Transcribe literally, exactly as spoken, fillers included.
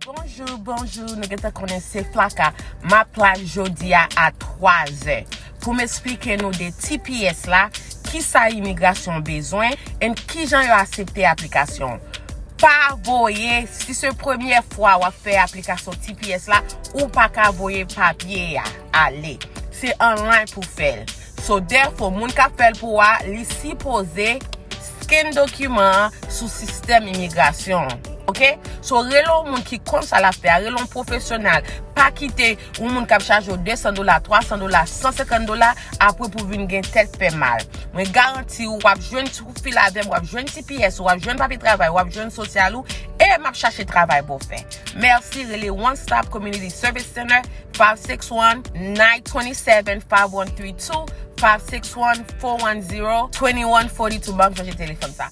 Bonjou, bonjou, nou gentan konnen se Flaka. M ap live jodi a a twa zè pou m esplike nou de T P S la, kisa imigrasyon bezwen, and kijan yo aksepte aplikasyon. Pa voye, si se premyè fwa w ap fè aplikasyon T P S la, ou pa ka voye papye a ale. Se online pou fè l. So, therefore, moun k ap fè l pou ou a, li sipoze scan dokiman an sou sistèm imigrasyon. Ok? So, rele yon moun ki konn sa l ap fè a, rele yon pwofesyonèl. Pa kite yon moun k ap chaje w de san dola, twa san dola, san senkant dola, apre pou vin gen tèt fè mal. Mwen garanti w, w ap jwenn sou fil avè m, w ap jwenn T P S ou, w ap jwenn papye travay, w ap jwenn sosyal ou, e m ap chache travay pou w fè. Mèsi, rele One Stop Community Service Center, five six one, nine twenty seven, five one three two, five six one, four one zero, twenty one forty two. Ban m chanje telefòn sa.